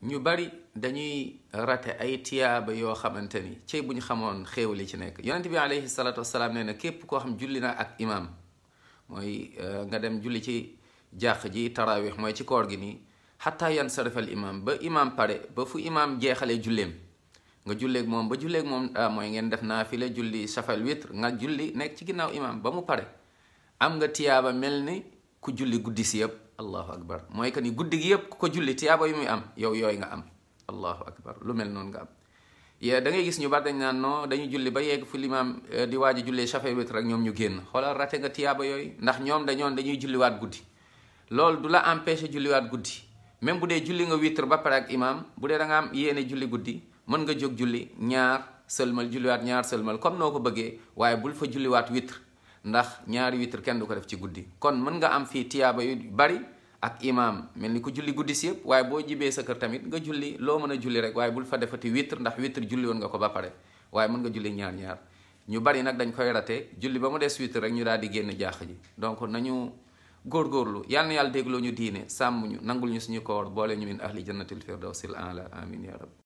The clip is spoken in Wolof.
ñu bari dañuy rate ay tiyaaba yoo xamante ni cey bu ñu xamoon xéew li ci nekk. yonent bi alayhi salaatu wasalaam nee na képp koo xam julli na ak imaam mooy nga dem julli ci jàq ji tarawih mooy ci koor gi nii xataa yansarifal imaam ba imaam pare ba fu imaam jeexalee julleem nga julleeg moom ba julleeg moom mooy ngeen def naafila julli safal witr nga julli nekk ci ginnaaw imaam ba mu pare am nga tiyaaba mel ni ku julli guddi si yëpp. allahu akbar mooy que ni guddi gi yëpp ku ko julli tiyaaba yu muy am yow yooyu nga am. allahu akbar lu mel noonu nga am. da ngay gis ñu bari dañ naan non dañu julli ba yegg fu limaam di waaj a jullee safal witr rek ñoom ñu génn xoolal rate nga tiyaaba yooyu ndax ñoom dañuy julliwaat guddi. loolu du la empêché julliwaat guddi même bu dee julli nga witr ba pare ak imaam bu dee da nga am yéene julli guddi mën nga jóg julli ñaar sëlmal julliwaat ñaar sëlmal comme noo ko bëggee waaye bul fa julliwaat witr ndax ñaari witr kenn du ko def ci guddi. kon mën nga am fii tiyaaba yu bari ak imaam mel ni ku julli guddi si yëpp waaye boo jibee sa kër tamit nga julli loo mën a julli rek waaye bul fa defati witr ndax witr julli woon nga ko ba pare waaye mën nga julli ñaar ñu bari nag dañ koy rate julli ba mu des witr rek ñu daal di génn jàq ji. donc nañu góorgóorlu yàlla na yàlla dégloo ñu diine sàmm ñu nangul ñu suñu koor boole ñu min ahli jannatil firdawsil aala amin ya rab.